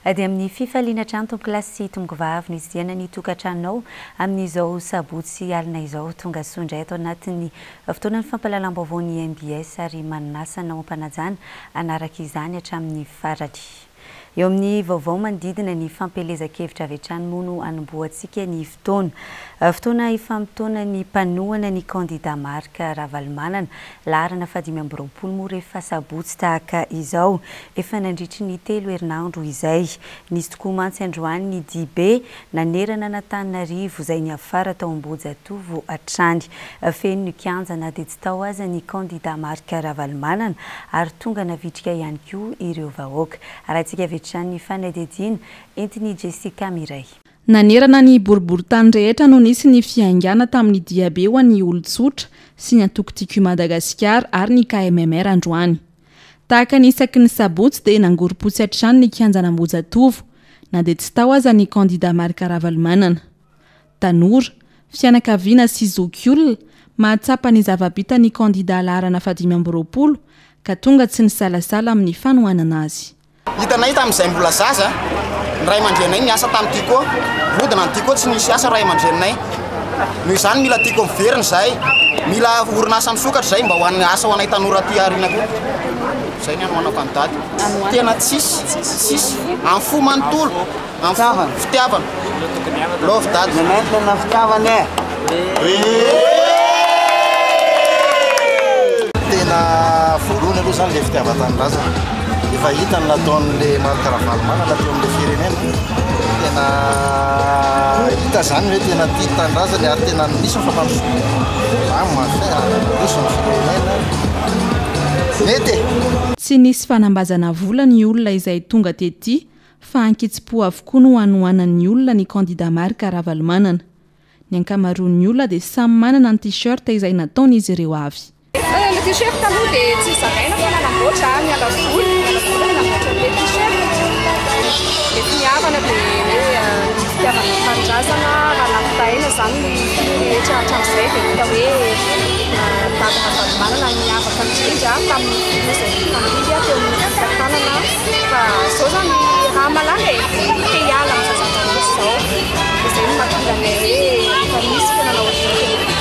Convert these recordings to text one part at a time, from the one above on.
Dia amin'ny fifaliana hatrany tompokolahy sy tompokovavy no hitsidihana ny tokantranonao amin'izao sabotsy alina izao. Tonga soa indray ato anatin'ny fotoanan'ny fampahalalam-baovaon'ny mbs ary manasa anao am-panajana hanaraka izany hatramin'ny farany. Eo amin'ny vaovao manodidina ny fampielezan-kevitra avy hatrany moa no hanombohantsika ny fotoana. Fotoana ifamotoanan'ny mpanohana ny kandida Marc Ravalomanana, laharana fahadimy amby roapolo moa rehefa sabotsy tahaka izao, efa nandritry ny telo herinandro izay. Nisy tokoa mantsy androany ny diabe nanerana an'Antananarivo izay niafara tao Ambohijatovo hatrany. Feno ny kianja na dia tsy tao aza ny kandida Marc Ravalomanana ary tonga navitrika ihany koa ireo vahoaka. Arahintsika avy hatrany ny fanadihadiana entin'i Jessica Miray. Nanerana ny boriborintany rehetra no nisy ny fiaingàna tamin'ny diabe ho an'ny olon-tsotra sy ny antoko Tiako i Madagasikara ary ny KMMR androany. Tahaka ny isaky ny sabotsy dia nangorom-potsy hatrany ny kianjan'Ambohijatovo na dia tsy tao aza ny kandida Marc Ravalomanana. Tanora, fianakaviana sy zokiolona mahatsapa ny zava-bita ny kandida laharana fahadimy amby roapolo ka tonga tsy nisalasala amin'ny fanohanana azy. Hitanay tamin'izay mbola zaza, ny ray aman-dreninay niasa tamin'ny Tiko, rodina ny Tiko tsy nisy asa ray aman-dreninay. Noho izany mila Tiko miverina izahay, mila orinasa misokatra izahay mba ho an'ny asa ho anay tanora aty aoriana koa. Izay ny hanohanako an'i Dada. Tena tsisy, tsisy, amin'ny fo manontolo. Fitiavana. Fitiavana. Love dada. Nentina fitiavana e. Tena voalohany aloha zany le fitiavan-tanindrazana. Efa hita ny nataon'le Marc Ravalomanana teo amin'le firenena. Tena hita zany hoe tena tia ny tanindrazany ary tena nisy ny fampandrosoana. Milamina ny fiainana, mandroso ny firenena. Mety e! Tsy nisy fanambazana vola ny olona izay tonga tety fa ankitsim-po avokoa no hanohanan'ny olona ny kandida Marc Ravalomanana. Ny ankamaroan'ny olona dia samy manana ny t-shirt izay nataon'izy ireo avy. Ilay t-shirt aloha dia tsy zaraina fa nanamboatra, niala voly, niala voly nanamboatra an'ilay t-shirt. Ilay finiavana dia hoe ny fitiavana ny tanindrazana, raha nampitahaina izany ny filoha rehetra hatramin'izay dia hita hoe Dada Ravalomanana niavaka indrindra tamin'ny filoha izay nifandimby teo amin'ny fitantanana. Fa zao zany raha malala e, te hiala amin'izao zavatra misy izao. Dia izay no mahatonga anay hoe rehefa misy fiainana ohatr'izao dia mety.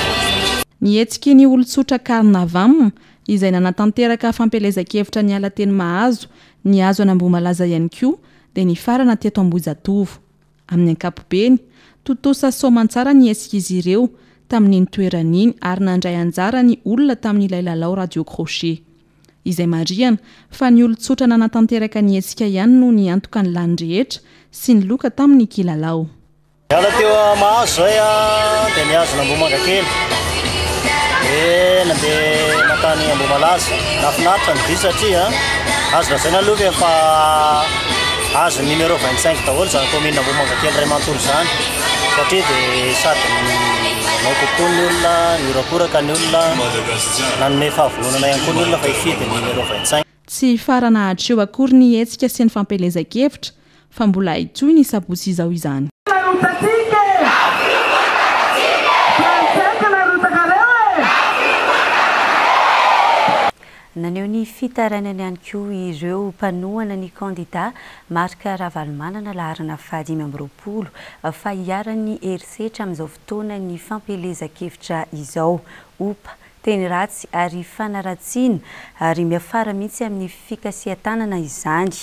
Ny hetsiky ny olon-tsotra Carnavam, izay nanatanteraka fampielezan-kevitra niala teny Mahazo, nihazo an'Ambohimalaza ihany koa, dia nifarana teto Ambohijatovo. Amin'ny ankapobeny, tontosa soamantsara ny hetsik'izy ireo tamin'iny toerana iny ary nandray anjara ny olona tamin'ilay lalao radio crochet. Izay marihana fa ny olon-tsotra nanatanteraka ny hetsika ihany no niantoka ny lany rehetra sy ny loka tamin'ny kilalao. Niala teo Mahazo zay dia nihazo an'Ambohimangakely dia nandeha nankany Ambohimalaza. Nahafinaritra ny dia satria azo lazaina aloha fa efa azo ny numéro 25 daholo izany commune Ambohimangakely iray manontolo izany satria dia sady nanao coucou ny olona, nihorakoraka ny olona, nanome fahavononana ihany koa ny olona fa hifidy ny numéro 25. Tsy hifarana hatreo akory ny hetsika sy ny fampielezan-kevitra fa mbola hitohy ny sabotsy izao izany. Narotatsika e! Frantsay narotakareo e! Naneho ny fitarainany ihany koa ireo mpanohana ny kandida Marc Ravalomanana laharana faha-25 fa iharan'ny herisetra amin'izao fotoanan'ny fampielezan-kevitra izao. Opa, teny ratsy ary fanaratsiana ary miafara mihitsy amin'ny fikasihan-tanana izany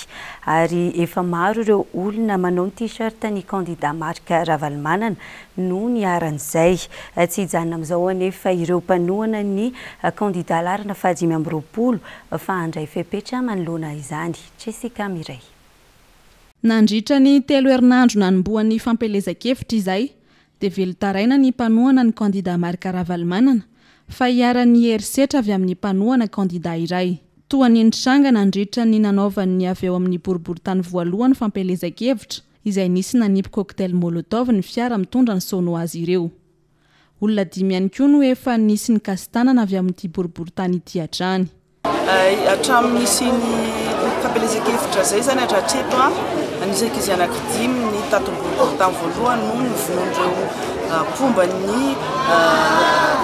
ary efa maro ireo olona manao ny t-shirt ny kandida Marc Ravalomanana no niharan'izay. Tsy hijanona amin'izao anefa ireo mpanohana ny kandida laharana faha-25 fa handray fepetra manoloana izany. Jessica Mireille. Nandritra ny telo herinandro nanombohan'ny fampielezan-kevitra izay dia velon-taraina ny mpanohana ny kandida Marc Ravalomanana fa iharan'ny herisetra avy amin'ny mpanohana kandida iray. Toa ny nitranga nandritra ny nanaovan'ny avy ao amin'ny boriborintany voalohany fampielezan-kevitra izay nisy nanipy cocktail molotov ny fiara mitondra ny sono azy ireo. Olona dimy ihany koa no efa nisy nikasi-tanana avy amin'ity boriborintany ity hatrany. Hatramin'ny nisian'ny fampielezan-kevitra izay izany hatreto, Nisy ankizy anankidimy ny tato Ambohibory tamin'ny voalohany no novonoin'ireo mpomba ny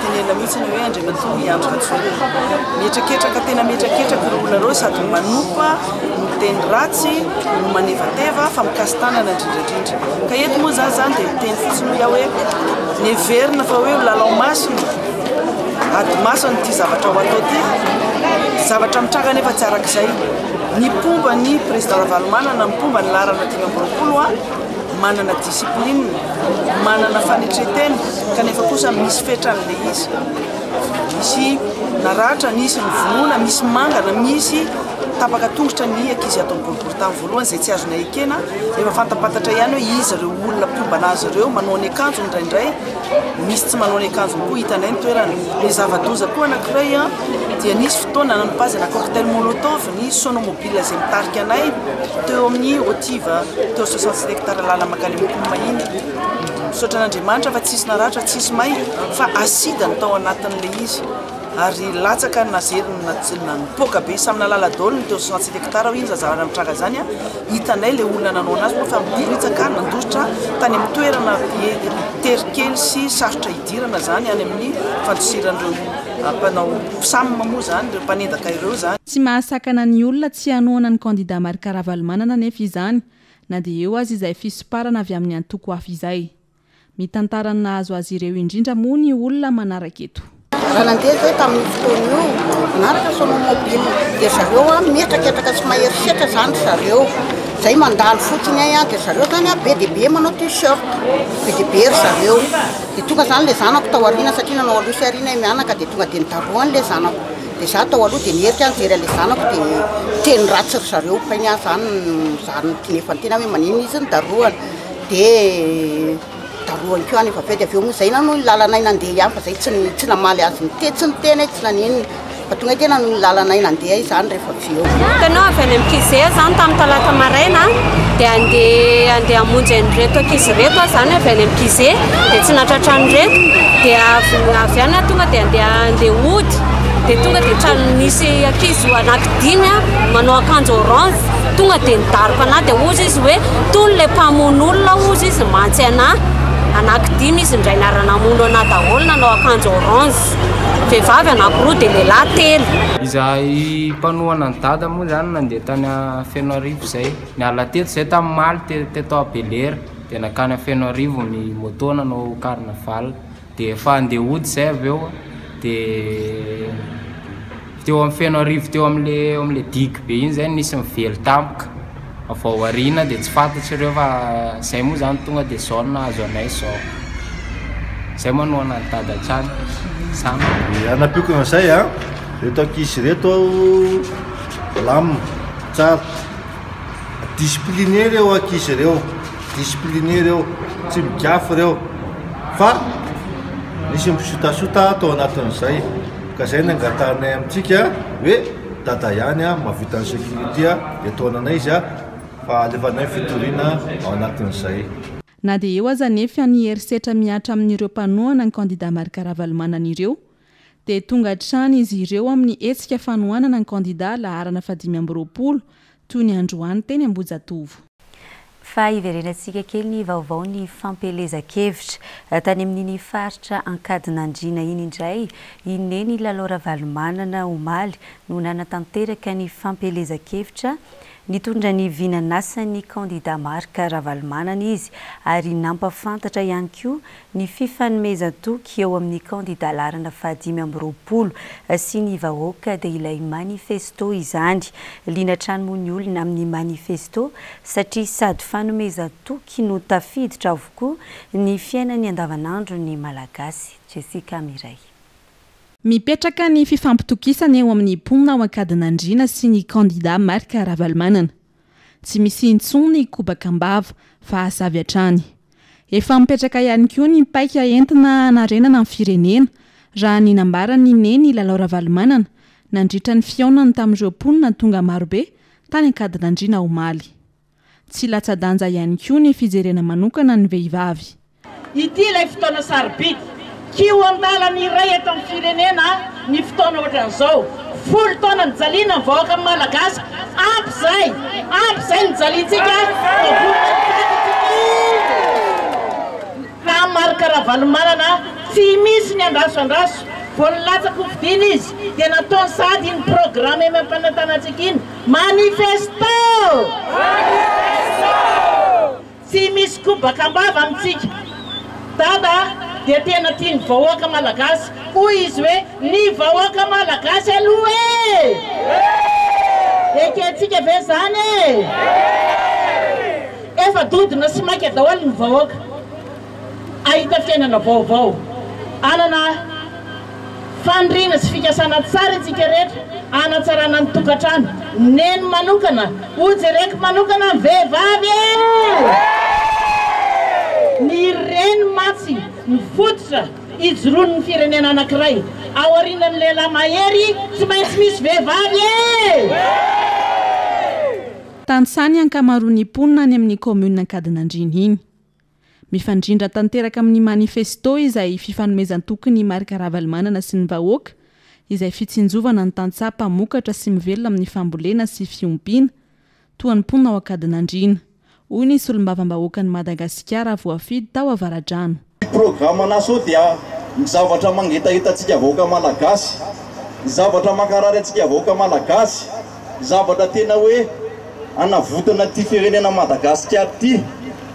tenenina mihitsy ny hoe Andriamatoa i Andry Rajoelina. Mihetraketraka tena mihetraketraka ireo olona ireo sady manompa no miteny ratsy no manevateva fa mikasi-tanana indrindra indrindra. Ka eto moa za zany dia miteny fotsiny hoy aho hoe neverina fa hoe lalao masina, ady masina ity zavatra ho atao ity, zavatra mitranga nefa tsy arak'izay. Ny mpomba ny Président Ravalomanana, ny mpomba ny laharana 25 a, manana discipline, manana fanetren-tena, kanefa kosa misy fetrany ilay izy. Misy naratra, nisy nivonoana, misy mangana, misy tapaka tongotra ny ankizy ato amin'ny boriborintany voalohany izay tsy azonay ekena. Efa fantapantatra ihany hoe iza ireo olona mpomba anazy ireo, manao ny akanjony indraindray, misy tsy manao ny akanjony koa, hitanay ny toerana. Ny zava-doza koa anankiray dia nisy fotoana nanipazana cocktail molotov ny sonomobile izay mitarika anay teo amin'ny Otiva teo 67 hectares lalana mankany Amikouma iny. Misaotra an'Andriamanitra fa tsisy naratra, tsisy may fa acide no tao anatin'ilay izy ary latsaka nazerina nipoaka be samy nahalala daholo ny teo 67 hectares hoe iny izany zavatra mitranga izany. Hitanay ilay olona nanao anazy moa fa miporitsaka nandositra tany amin'ny toerana be tery kely sy sarotra hidirana izany any amin'ny fandosiran'ireo mpanao mpisam moa izany, ireo mpanendaka ireo izany. Tsy mahasakana ny olona tsy hanohana ny kandida Marc Ravalomanana anefa izany na dia eo aza izay fisomparana avy amin'ny antoko hafa izay. Mitantara ny nahazo azy ireo indrindra moa ny olona manaraka eto. Raha nandeha izay tamin'io fotoana io, nanaraka sonomobile, dia ry zareo an, mihetraketraka sy mahery setra izany ry zareo. Izay mandalo fotsiny ay an, dia ry zareo izany an, be dia be manao t-shirt, be dia be ry zareo. Dia tonga izany ilay zanako tao aoriana satria nanao aloha sy aoriana ay mianaka, dia tonga dia nidarohany ilay zanako. Dia izaho tao aloha dia niherika aho nijery an'ilay zanako dia niteny ratsy ry zareo, fa iny aho izany zary ninefa ny tena hoe maninona izy nidarohana. Dia darohany koa any efa avy eo, dia avy eo moa zay nanohy ny lalanay nandeha ihany fa zay tsy tsy namaly azy niteny, tsy niteny aho tsy naninona fa tonga tena nanohy ny lalanay nandeha izany rehefa avy eo. Hitanao avy any amin'ny Kizé aho izany tamin'ny talata maraina dia andeha andeha hamonjy an'ireto ankizy ireto aho izany avy any amin'ny Kizé dia tsy nahatratra an'ireto dia avy avy any aho tonga dia andeha andeha hody dia tonga dia trano nisy ankizy anankidimy manao akanjo orange tonga dia nidaroka anah dia hozy izy hoe tony ilay mpamono olona hozy izy mantsy anah anankidimy izy indray niara-namono anah daholo nanao akanjo orange vehivavy anankiroa dia lehilahy telo. Izahay mpanohana an'i Dada moa izany nandeha tany Fenoarivo izay, niala teto izay tamin'ny omaly teto Belera dia nankany Fenoarivo ny moto nanao carnaval. Dia efa handeha hody izay avy eo dia teo amin'ny Fenoarivo teo amin'le eo amin'le digue be iny zay nisy nively tampoka avy ao aoriana dia tsy fantatr'ireo fa zay moa zany tonga dia zao no nahazo anay zao. Zay manohana an'i Dada hatrany. Samy. Ny hanampiako an'izay an, ireto ankizy ireto milamina tsara, discipliné ireo ankizy ireo. Discipliné ireo, tsy migafy ireo fa nisy mpisotasota tao anatin'izay ka izay no angatahanay amintsika hoe dada ihany mahavita ny sécurité dia tohananay izy fa alefanay ny fitoriana ao anatin'izay. Na dia eo aza anefa ny herisetra mihatra amin'ireo mpanohana ny kandida Marc Ravalomanana ireo dia tonga hatrany izy ireo amin'ny hetsika fanohanana ny kandida laharana fahadimy amby roapolo toy ny androany teny Ambohijatovo. Fa hiverenantsika kely ny vaovao ny fampielezan-kevitra. Tany amin'iny faritra Ankadinandriana iny indray, i Neny Lalao Ravalomanana omaly no nanatanteraka ny fampielezan-kevitra nitondra ny vinan'asan'ny kandida Marc Ravalomanana izy ary nampafantatra ihany koa ny fifanomezan-toky eo amin'ny kandida laharana faha-25 sy ny vahoaka dia ilay manifesto izany. Liana hatrany moa ny olona amin'ny manifesto satria sady fanomezan-toky no tafiditra avokoa ny fiainan'ny andavanandron'ny Malagasy. Jessica Miray. Mipetraka ny fifampitokisana eo amin'ny mponina ao Ankadinandriana sy ny kandida Marc Ravalomanana. Tsy misy intsony ny kobaka am-bava fa asa avy hatrany. Efa mipetraka ihany koa ny paika entina hanarenana ny firenena, raha ny nambaran'i Neny Lalao Ravalomanana, nandritra ny fihaonany tamin'ireo mponina tonga marobe tany Ankadinandriana omaly. Tsy latsa-danja ihany koa ny fijerena manokana ny vehivavy. Ity ilay fotoana sarobidy. Kihon-dalana iray eto amin'ny firenena ny fotoana ohatran'izao. Folo taona nijaliana ny vahoaka Malagasy, ampy izay, ampy izay nijaliantsika, fa vonona hitady isika. Ka Marc Ravalomanana tsy misy ny andraso andraso, vao nilatsaka ho fidiana izy dia nataony sahady iny programme ampanantanantsika iny, manifesto! Manifesto! Tsy misy kobaka am-bava amintsika. Dada dia tena tia ny vahoaka Malagasy. Hoy izy hoe ny vahoaka Malagasy aloha e! Ekentsika ve izany e? Efa dodona sy maika daholo ny vahoaka hahita fiainana vaovao. Hanana Faniriana sy fikasana tsara isika rehetra hanatsarana ny tokantrano. Neny manokana, ho jereko manokana ny vehivavy e! Ny reny mantsy ny fototra ijoroan'ny firenena anankiray. Aorianan'ny lehilahy mahery tsy maintsy misy vehivavy e! Tantsaha ny ankamaroan'ny mponina any amin'ny kaominina Ankadinandriana iny. Mifandrindra tanteraka amin'ny manifesto izay fifanomezan-tokin'i Marc Ravalomanana sy ny vahoaka, izay fitsinjovana ny tantsaha mpamokatra sy mivelona amin'ny fambolena sy fiompiana, toa ny mponina ao Ankadinandriana, hoy ny solombavambahoakan'i Madagasikara voafidy tao Avaradrano. Ny programan'asa ao dia ny zavatra mangetaheta antsika vahoaka Malagasy, ny zavatra mankarary antsika vahoaka Malagasy, ny zavatra tena hoe hanavotana ity firenena Madagasikara ity.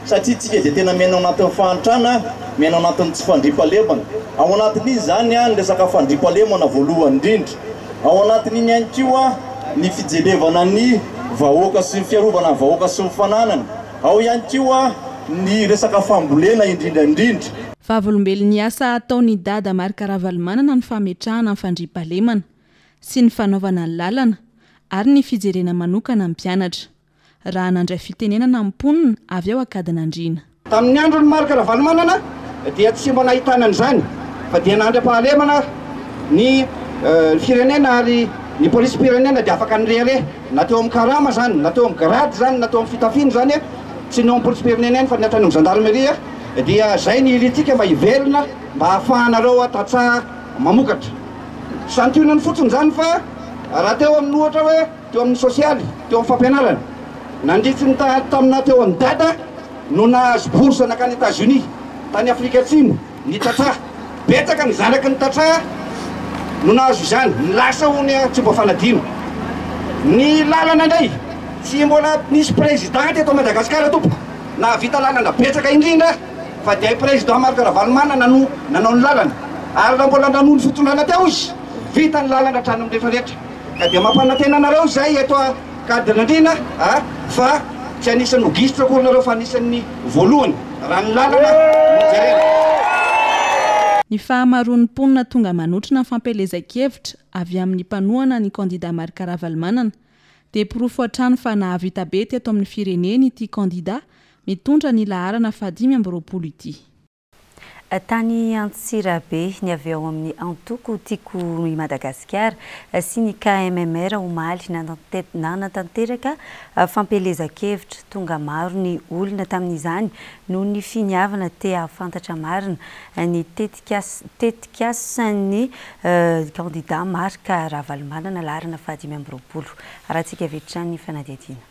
Satria tsika dia tena miaina ao anatin'ny fahantrana, miaina ao anatin'ny tsy fandriampahalemana. Ao anatin'iny izany ny resaka fandriampahalemana voalohany indrindra. Ao anatin'iny ihany koa ny fijerevana ny vahoaka sy ny fiarovana ny vahoaka sy ny fananany. Ao ihany koa ny resaka fambolena indrindra indrindra. Vavolombelon'ny asa ataon'i Dada Marc Ravalomanana ny fametrahana ny fandriampahalemana sy ny fanaovana ny lalana ary ny fijerena manokana ny mpianatra. raha nandray fitenenana ny mponina avy ao Ankadinandriana. Tamin'ny andron'i Marc Ravalomanana dia tsy mba nahitana an'izany fa dia nandry am-pahalemana ny firenena ary ny polisim-pirenena dia afaka nirehareha na teo amin'ny karama izany na teo amin'ny grade izany na teo amin'ny fitafiana izany, tsy ny eo amin'ny polisim-pirenena ihany fa ny hatrany amin'ny zandarmeria dia izay ny irintsika mba hiverina mba hahafahanareo tantsaha mamokatra. Santionany fotsiny izany fa raha teo amin'ny ohatra hoe. Teo amin'ny sosialy, teo amin'ny fampianarana. Nandritry ny taminà teo amin'i Dada no nahazo bourse nankany Etats-Unis, tany Afrika Atsimo, ny tantsaha. Betsaka ny zanaky ny tantsaha no nahazo izany. Ny lasa hono tsy mba fanadino. Ny lalana indray, tsy mbola nisy président teto Madagasikara tompoko nahavita lalana betsaka indrindra fa dia i président Marc Ravalomanana no nanao ny lalana. Ary raha mbola nanohy ny fitondrana teo izy, vita ny lalana hatrany amin'ny rehetra rehetra. Ka dia mampanantena anareo izay eto Ankadinandriana a, fa tsy anisan'ny ho gisitra akory nareo fa anisan'ny voalohany raha ny lalana no jerena. Ny fahamaroan'ny mponina tonga manotrona ny fampielezan-kevitra avy amin'ny mpanohana ny kandida Marc Ravalomanana dia porofo hatrany fa nahavita be teto amin'ny firenena ity kandida mitondra ny laharana fahadimy amby roapolo ity. Tany Antsirabe, ny avy ao amin'ny antoko Tiako i Madagasikara sy ny KMMR omaly nanatanteraka fampielezan-kevitra. Tonga maro ny olona tamin'izany noho ny finiavana te hahafantatra marina ny tetikasan'ny kandida Marc Ravalomanana laharana faha-25. Arahantsika avy hatrany ny fanadihadiana.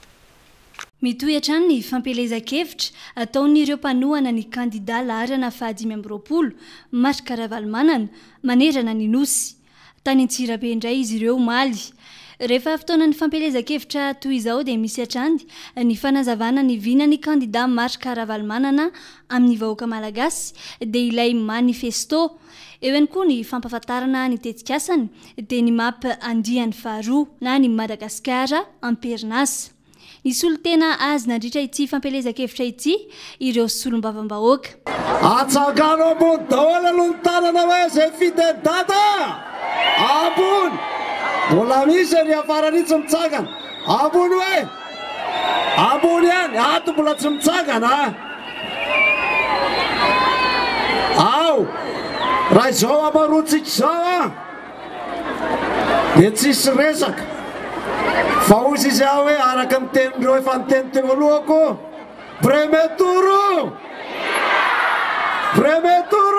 Mitohy hatrany ny fampielezan-kevitra ataon'ireo mpanohana ny kandidà laharana faha-25, Marc Ravalomanana, manerana ny Nosy. Tany Antsirabe indray izy ireo omaly. Rehefa fotoanan'ny fampielezan-kevitra toy izao dia misy hatrany ny fanazavana ny vinan'ny kandidà Marc Ravalomanana amin'ny vahoaka malagasy dia ilay manifesto. Eo ihany koa ny fampahafantarana ny tetikasany dia ny map andiany faharoa na ny Madagasikara am-perinasa. Nisolo tena azy nandritra ity fampielezan-kevitra ity ireo solombavambahoaka. Atsangano ambony daholo aloha ny tanana hoe izay mifidy an'i Dada! Ambony! Mbola misy ery afarany itsy mitsangana. Ambony hoe! Ambony ihany, ato mbola tsy mitsangana a! Ao! Raha izao hamaroantsika izao an! Dia tsisy resaka fa hozy izy aho hoe araka ny tenin'ireo efa niteny teo alohako, premier tour! Premier tour!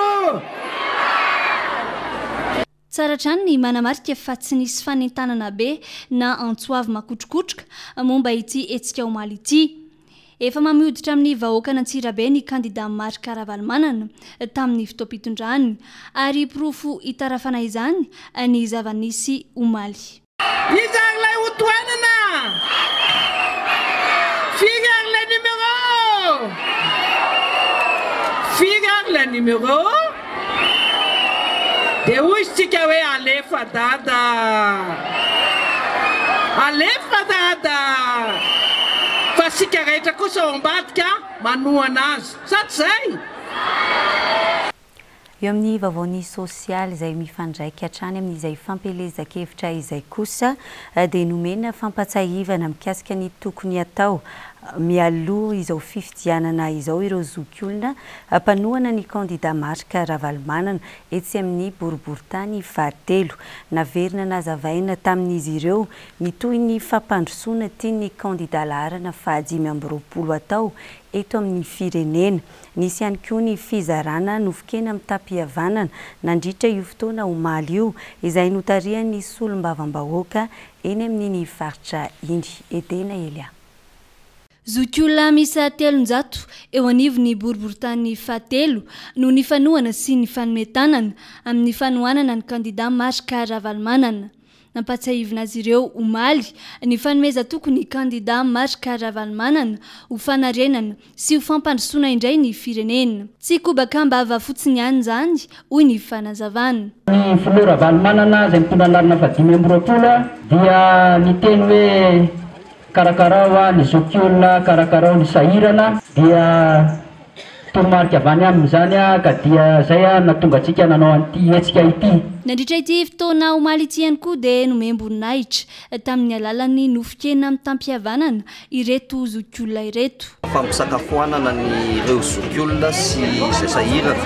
Tsara hatrany ny manamarika fa tsy nisy fanentanana be na antso avo makotrokotroka momba ity hetsika omaly ity. Efa mamy hoditra amin'ny vahoakan'Antsirabe ny kandida Marc Ravalomanana tamin'ny fotoam-pitondrany ary porofo itarafana izany ny zava-nisy omaly. Iza ary ilay ho tohanana? Firy ary ilay numéro? Firy ary ilay numéro? Dia hoy isika hoe alefa dada! Alefa dada! Fa isika rehetra kosa ao ambadika manohana azy. Sa tsy izay? Eo amin'ny vaovaon'ny sosialy izay mifandraika hatrany amin'izay fampielezan-kevitra izay kosa dia nomena fampatsiahivana mikasika ny tokony hatao mialoha izao fifidianana izao ireo zokiolona mpanohana ny kandida Marc Ravalomanana etsy amin'ny boriborintany fahatelo. Naverina nazavaina tamin'izy ireo ny tohin'ny fampandrosoana tian'ny kandida laharana faha-25 atao eto amin'ny firenena. Nisy ihany koa ny fizarana nofon-kena mitam-pihavanana nandritra io fotoana omaly io, izay notarihan'ny solombavambahoaka eny amin'iny faritra iny. Edena Elia. Zokiolona miisa 300 eo anivon'ny boriborintany fahatelo no nifanohana sy nifanome tanana amin'ny fanohanana ny kandida Marc Ravalomanana. Nampatsiahivina azy ireo omaly ny fanomezan-toky ny kandida Marc Ravalomanana ho fanarenana sy ho fampandrosoana indray ny firenena. Tsy kobaka am-bava fotsiny ihany izany, hoy ny fanazavana. Ny filoha Ravalomanana izay mitondra ny laharana faha-25 dia niteny hoe karakarao ny zokiolona, karakarao ny sahirana dia Toromarika avy any aminy izany ka dia izay no nahatonga antsika nanao an'ity hetsika ity. Nandritra ity fotoana omaly ity ihany koa dia nomem-boninahitra tamin'ny alalan'ny nofon-kena mitam-pihavanana ireto zokiolona ireto. Fampisakafoanana ny ireo zokiolona sy izay sahirana,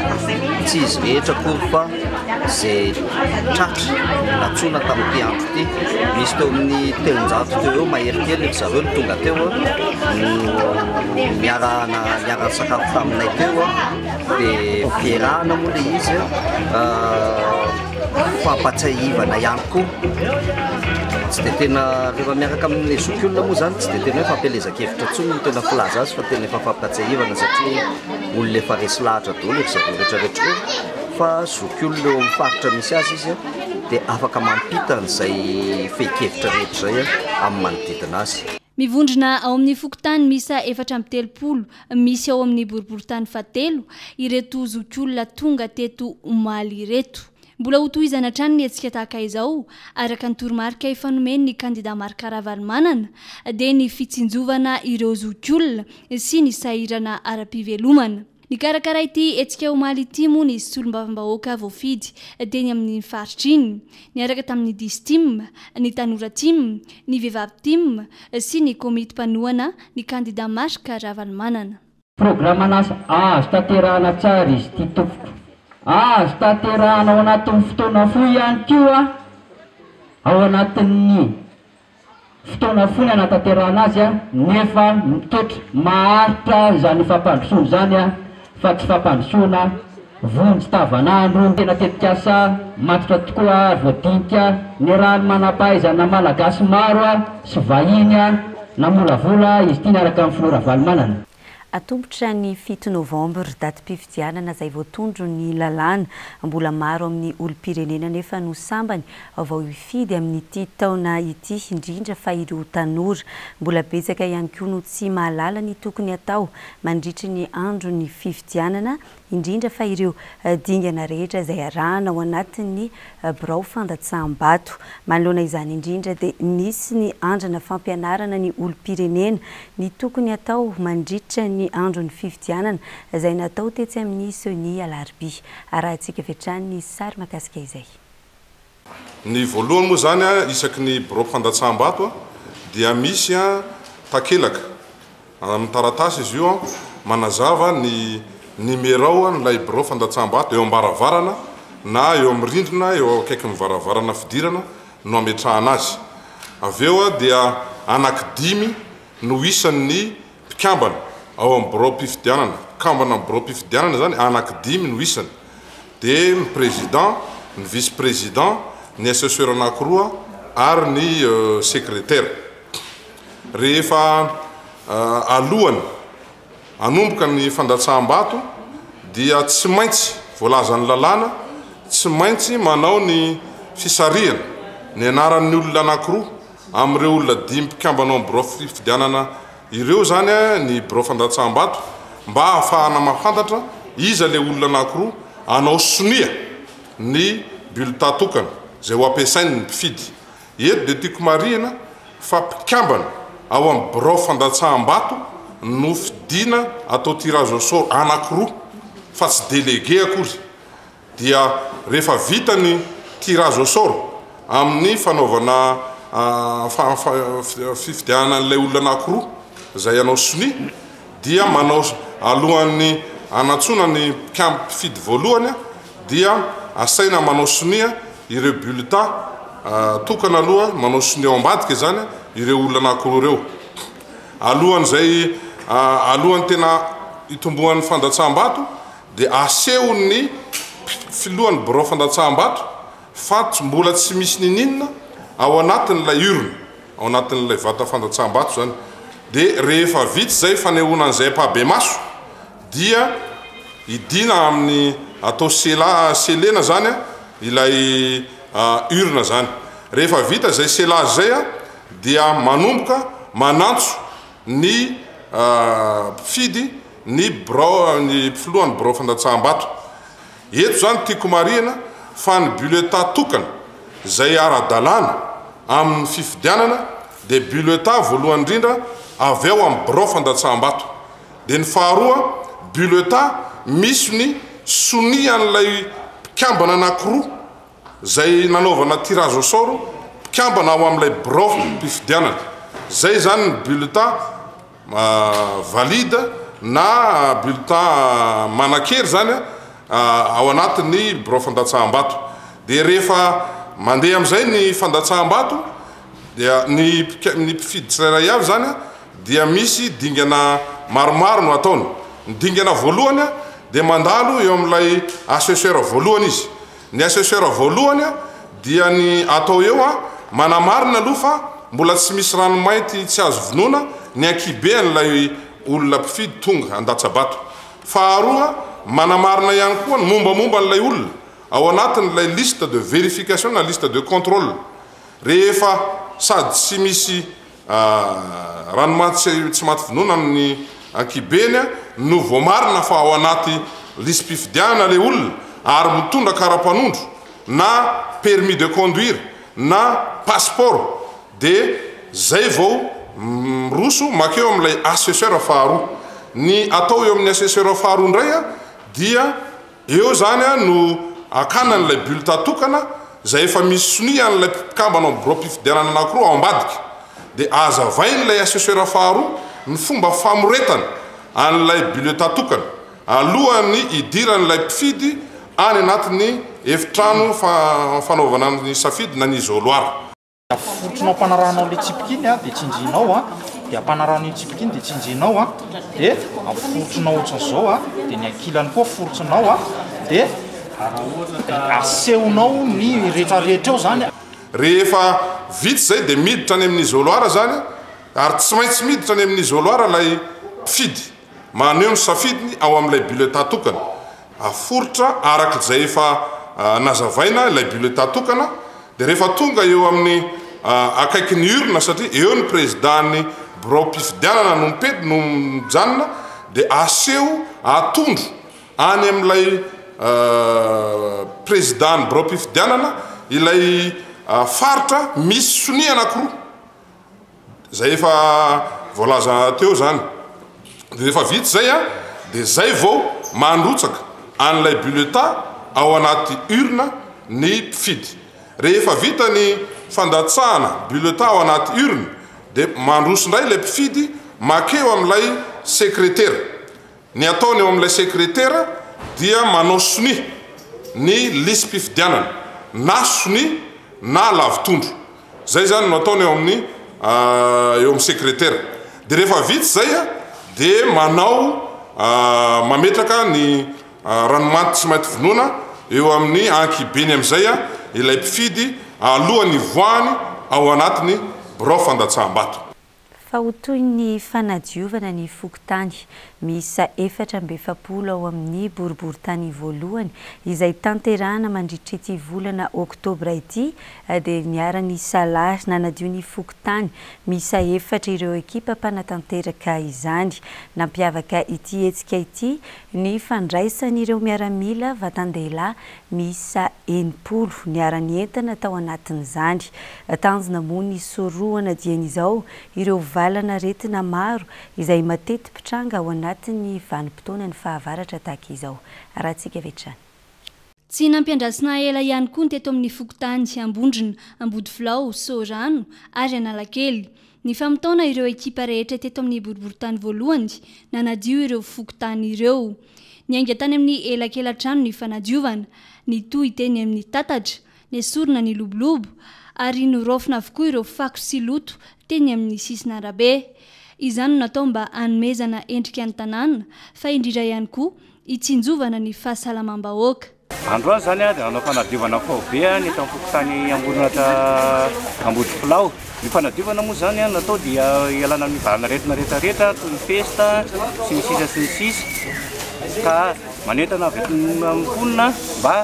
tsy izy rehetra akory fa izay tratra nantsoina tamin'ity andro ity. Misy teo amin'ny 300 teo eo mahery kely ry zareo no tonga teo no niarahana niara-nisakafo taminay teo dia fiarahana moa ilay izy fampatsiahivana ihany koa. Tsy dia tena rehefa miaraka amin'ny zokiolona moa izany tsy dia tena hoe fampielezan-kevitra intsony no tena filaza azy fa tena efa fampatsiahivana satria olona efa resy lahatra daholo ry zareo rehetrarehetra ireo fa zokiolona eo amin'ny faritra misy azy izy dia afaka mampita an'izay fehin-kevitra rehetra izay amin'ny manodidina azy. Mivondrona ao amin'ny fokontany miisa 34 misy ao amin'ny boriborintany fahatelo ireto zokiolona tonga teto omaly ireto. Mbola hotohizana hatrany ny hetsika tahaka izao, araka ny toromarika efa nomen'ny kandida Marc Ravalomanana, dia ny fitsinjovana ireo zokiolona sy ny sahirana ara-pivelomana. Nikarakara ity hetsika omaly ity moa ny solombavambahoaka voafidy teny amin'iny faritra iny, niaraka tamin'ny Distim, ny Tanora Tim, ny Vehivavy Tim sy ny komity mpanohana ny kandida Marc Ravalomanana. Programan'asa azo tanterahana tsara izy ity tompoko. Azo tanterahana ao anatin'ny fotoana fohy ihany koa ao anatin'ny fotoana fohy ny hanatanterahana azy nefa mitoetra maharitra izany fampandrosoana izany fa tsy fampandrosoana vonjy tavanandro. Tena tetikasa matotra tokoa ary voadinika niarahan'ny manam-pahaizana malagasy maro sy vahiny namolavola izy ity niaraka amin'ny filoha Ravalomanana. Atombotra ny 7 novambra, datim-pifidianana izay voatondron'ny lalàna. Mbola maro amin'ny olom-pirenena anefa no sambany vao hifidy amin'ity taona ity, indrindra fa ireo tanora. Mbola betsaka ihany koa no tsy mahalala ny tokony hatao mandritry ny andron'ny fifidianana, indrindra fa ireo dingana rehetra izay arahana ao anatin'ny birao fandatsaham-bato. Manoloana izany indrindra dia nisy ny andrana fampianarana ny olom-pirenena ny tokony hatao mandritra ny andron'ny fifidianana izay natao tetsy amin'ny Ceni Alarobia. Arahantsika avy hatrany ny sary mahakasika izay. Ny voalohany moa izany, isaky ny birao fandatsaham-bato dia misy takelaka Amin'ny taratasy izy io manazava ny nimerao an'ilay birao fandatsaham-bato eo am-baravarana na eo amin'ny rindrina eo akaikin'ny varavarana fidirana no ametrahana azy. Avy eo dia anaky dimy no isan'ny mpikambana ao amin'ny biraom-pifidianana. Mpikambana amin'ny biraom-pifidianana izany anaky dimy no isany. Dia ny président, ny vice président, ny assesseur anankiroa ary ny secrétaire. Rehefa alohany hanomboka ny fandatsaham-bato dia tsy maintsy, voalazan'ny lalàna, tsy maintsy manao ny fisarihana ny anaran'ny olona anankiroa amin'ireo olona dimy mpikambana ao amin'ny birao fifidianana ireo izany ny birao fandatsaham-bato mba hahafahana mahafantatra iza ilay olona anankiroa hanao sonia ny bulletin tokana izay ho ampiasain'ny mpifidy. Eto dia tiako marihina fa mpikambana ao amin'ny birao fandatsaham-bato no fidiana atao tirage au sort anankiroa fa tsy délégué akory. Dia rehefa vita ny tirage au sort amin'ny fanaovana fifidianana an'ilay olona anankiroa izay hanao sonia dia manao alohan'ny hanantsoana ny mpifidy voalohany dia asaina manao sonia ireo bulletin tokana aloha, manao sonia ao ambadika izany ireo olona anankiroa ireo. Alohan'izay alohan'ny tena hitomboan'ny fandatsaham-bato dia asehon'ny filohan'ny birao fandatsaham-bato fa mbola tsy misy niniana ao anatin'ilay urne, ao anatin'ilay vata fandatsaham-bato izany. Dia rehefa vita izay fanehoana an'izay ampahibemaso dia idina amin'ny atao sela, selena izany ilay urne izany. Rehefa vita izay selage izay dia manomboka manantso ny mpifidy ny birao, ny filohan'ny birao fandatsaham-bato. Eto izany tiako marihina fa ny bulletin tokana izay ara-dalàna amin'ny fifidianana dia bulletin voalohany indrindra avy ao amin'ny birao fandatsaham-bato. Dia ny faharoa, bulletin misy ny sonian'ilay mpikambana anankiroa izay nanaovana tirage au sort mpikambana ao amin'ilay birao mpifidianana. Izay izany ny bulletin valide na bulletin manan-kery izany ao anatin'ny birao fandatsaham-bato. Dia rehefa mandeha amin'izay ny fandatsaham-bato dia ny ny mpifidy tsirairay avy izany dia misy dingana maromaro no ataony. Ny dingana voalohany dia mandalo eo amin'ilay assesseur voalohany izy. Ny assesseur voalohany dia ny atao eo manamarina aloha fa mbola tsy misy ranomainty tsy azo vonoina ny ankihibean'ilay olona mpifidy tonga handatsa-bato. Faharoa, manamarina ihany koa ny mombamomba an'ilay olona ao anatin'ilay liste de vérification na liste de contrôle. Rehefa sady tsy misy Ranomantsy tsy maty vonoina amin'ny ankibeny no voamarina fa ao anaty lisi-pifidianana ilay olona ary mitondra kara-panondro na permis de conduire na passeport dia zay vao miroso makeo amin'ilay assesseur faharoa. Ny atao eo amin'ny assesseur faharoa indray dia Eo izany no hakana an'ilay bulletin tokana izay efa misy sonia an'ilay mpikambana ao amin'ny biraom-pifidianana anankiroa ao ambadika. Dia hazavain'ilay assesseur faharoa ny fomba famoretana an'ilay bulletin tokana alohan'ny hidiran'ilay mpifidy any anatin'ny efitrano fanaovana ny safidy na ny isoloir. Aforotrinao ampanarahanao ilay tsipika iny dia tsindrianao a, dia ampanarahanao iny tsipika iny dia tsindrianao a, dia aforotrinao ohatran'izao a, dia ny ankilany koa aforotrinao a, dia asehonao ny rehetrarehetra eo izany. Rehefa vita izay dia miditra any amin'ny isoloir izany ary tsy maintsy miditra any amin'ny isoloir ilay mpifidy maneho ny safidiny ao amin'ilay bulletin tokana. Aforitra araka izay efa nazavaina ilay bulletin tokana Dia rehefa tonga eo amin'ny akaikin'ny urne satria eo ny président-n'ny biraom-pifidianana no mipety no mijanona dia aseho atondro any amin'ilay président-n'ny biraom-pifidianana ilay faritra misy sonia anankiroa. Zay efa voalaza teo zany. De rehefa vita zay an, de zay vao mandrotsaka an'ilay bulletin ao anaty urne ny mpifidy. Rehefa vita ny fandatsahana bulletin ao anaty urne de mandroso indray ilay mpifidy makeo amin'ilay sekretera. Ny ataony eo amin'ilay sekretera dia manao sonia ny lisi-pifidianana na sonia na lavotondro. Zay zany no ataony eo amin'ny eo amin'ny sekretera. Dia rehefa vita izay dia manao mametraka ny ranomanty tsy mainty vonoina eo amin'ny ankibeny amin'izay ilay mpifidy alohan'ny hivoahany ao anatin'ny birao fandatsaham-bato. Fa ho toy ny fanadiovana ny fokontany miisa 44 ao amin'ny boriborintany voalohany izay tanterahana mandritra ity volana oktobra ity dia niara-nisalahy nanadio ny fokontany miisa efatra ireo ekipa mpanatanteraka izany. Nampiavaka ity hetsika ity ny fandraisan'ireo miaramila vatan-dehilahy miisa 60 niara-nientana tao anatin'izany. Tanjona moa ny hisorohana dieny izao ireo valan'aretina maro izay mateti-pitranga ao anatin'ny vanim-potoanan'ny fahavaratra tahaka izao. Arahantsika avy hatrany. Tsy nampiandrasina ela ihany koa ny teto amin'ny fokontany Ambondrona, Ambodifilao, Soarano ary Analakely. Nifamotoana ireo ekipa rehetra teto amin'ny boriborintany voalohany nanadio ireo fokontany ireo. Niainga tany amin'ny elakela-trano ny fanadiovana, nitohy teny amin'ny tatatra, nesorina ny lobolobo, ary noraofina avokoa ireo fako sy loto teny amin'ny sisin'arabe. Izany no natao mba hanomezana endrika ny tanàna, fa indrindra ihany koa hitsinjovana ny fahasalamam-bahoaka. Androany izany dia nanao fanadiovana faobe ny eto amin'ny fokontany Ambonin'Atra Ambodifilao. Ny fanadiovana moa izany natao dia hialana amin'ny valanaretina rehetra rehetra toy ny pesta sy ny sisa sy ny sisa ka manentana avy eto amin'ny mponina mba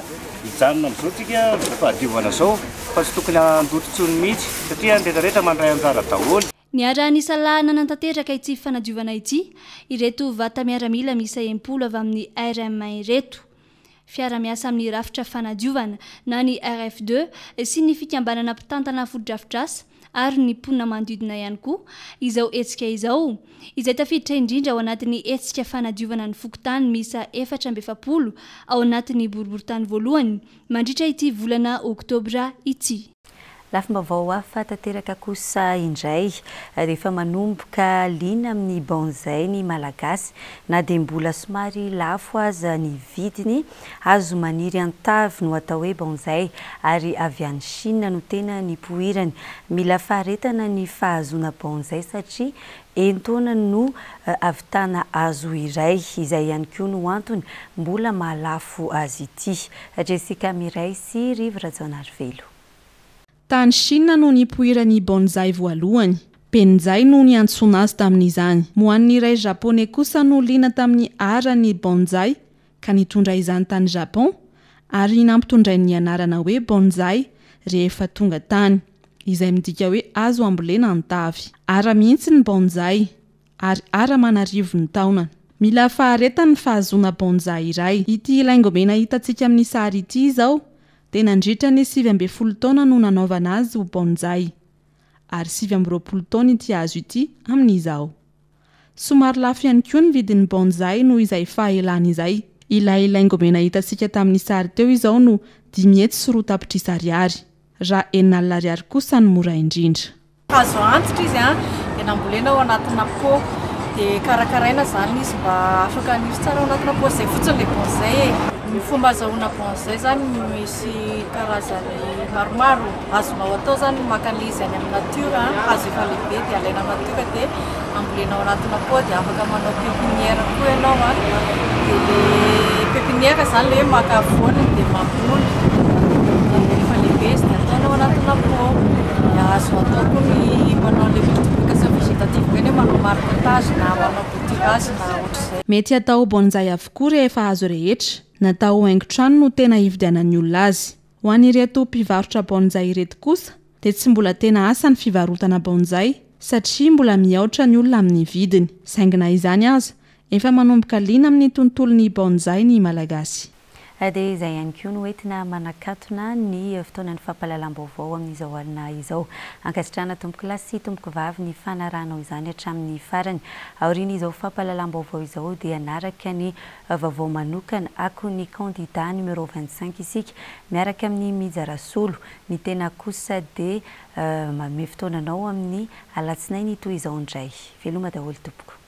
hijanona amin'izao tsika amin'izao fahadiovana izao fa tsy tokony handoto intsony mihitsy satria ny rehetra rehetra mandray anjara daholo. Niara-nisalahy nanatanteraka ity fanadiovana ity ireto vata miaramila miisa 60 avy amin'ny RM ireto. Fiara-miasa amin'ny rafitra fanadiovana na ny RF deux sy ny fikambanana mpitantana fotodrafitrasa ary ny mponina manodidina ihany koa izao hetsika izao, izay tafiditra indrindra ao anatin'ny hetsika fanadiovana ny fokontany miisa 44 ao anatin'ny boriborintany voalohany mandritra ity volana oktobra ity. Lafim-baovao hafa tanteraka kosa indray, rehefa manomboka liana amin'ny bonzay ny Malagasy, na dia mbola somary lafo aza ny vidiny. Hazo maniry an-tavy no atao hoe bonzay ary avy any Chine no tena nipoirany. Mila faharetana ny fahazoana bonzay satria enin-taona no ahavitana hazo iray. Izay ihany koa no antony mbola mahalafo azy ity. Jessica Miray sy Rivo Rajaonarivelo. Tany Chine no nipoiran'ny bonzai voalohany. Benzai no niantsoana azy tamin'izany. Moan'ny iray Japoney kosa no liana tamin'ny art ny bonzai ka nitondra izany tany Japon ary nampitondrainy ny anarana hoe bonzai rehefa tonga tany, izay midika hoe hazo ambolena an-tavy. Art mihitsy ny bonzai. ary ara aman'arivony taona. Mila faharetana ny fahazoana bonzai iray. Ity laingomena hitantsika amin'ny sary ity izao dia nandritra ny 19 taona no nanaovana azy ho bonzai. Ary 29 taona ity hazo ity amin'izao. Somary lafo ihany koa ny vidin'ny bonzai noho izay fahelany izay. Ilay laingomena hitantsika tamin'ny sary teo izao no 500 tapitrisa ariary, raha 60 ariary kosa no mora indrindra. Hazo antitra izy dia nambolena ao anatina pot dia karakaraina izany izy mba afaka haniry tsara ao anatina pot, izay fotsiny ilay bonsai e. Ny fomba azahoana bonsai izany misy karazany maromaro, azonao atao izany ny maka an'ilay izy any amin'ny natiora, hazo efa lehibe dia alaina amin'ny natiora dia ambolena ao anatina pot dia afaka manao pépinière koa ianao an, dia ilay pépinière izany ilay hoe maka voany dia mamboly dia rehefa lehibe izy dia ataonao anatina pot, dia azo atao koa ny manao ilay multiplication végétative ireny hoe manao marcottage na manao bouturage na ohatr'izay. Mety hatao bonzai avokoa rehefa hazo rehetra, natao ho haingon-trano no tena hividianan'ny olona azy. Ho an'ireto mpivarotra bonzai ireto kosa dia tsy mbola tena asa ny fivarotana bonzai satria mbola mihaotra ny olona amin'ny vidiny. Saingy na izany aza, efa manomboka liana amin'ny tontolon'ny bonzai ny Malagasy. Dia izay ihany koa no entina manakatona ny fotoanan'ny fampahalalam-baovao amin'izao alina izao. Ankasitrahana tompokolahy sy tompokovavy ny fanarahanao izany hatramin'ny farany. Aorian'izao fampahalalam-baovao izao dia hanaraka ny vaovao manokana akon'ny kandida numéro 25 isika miaraka amin'i Mija Rasolo. Ny tena kosa dia manome fotoana anao amin'ny alatsinainy toy izao indray. Veloma daholo tompoko.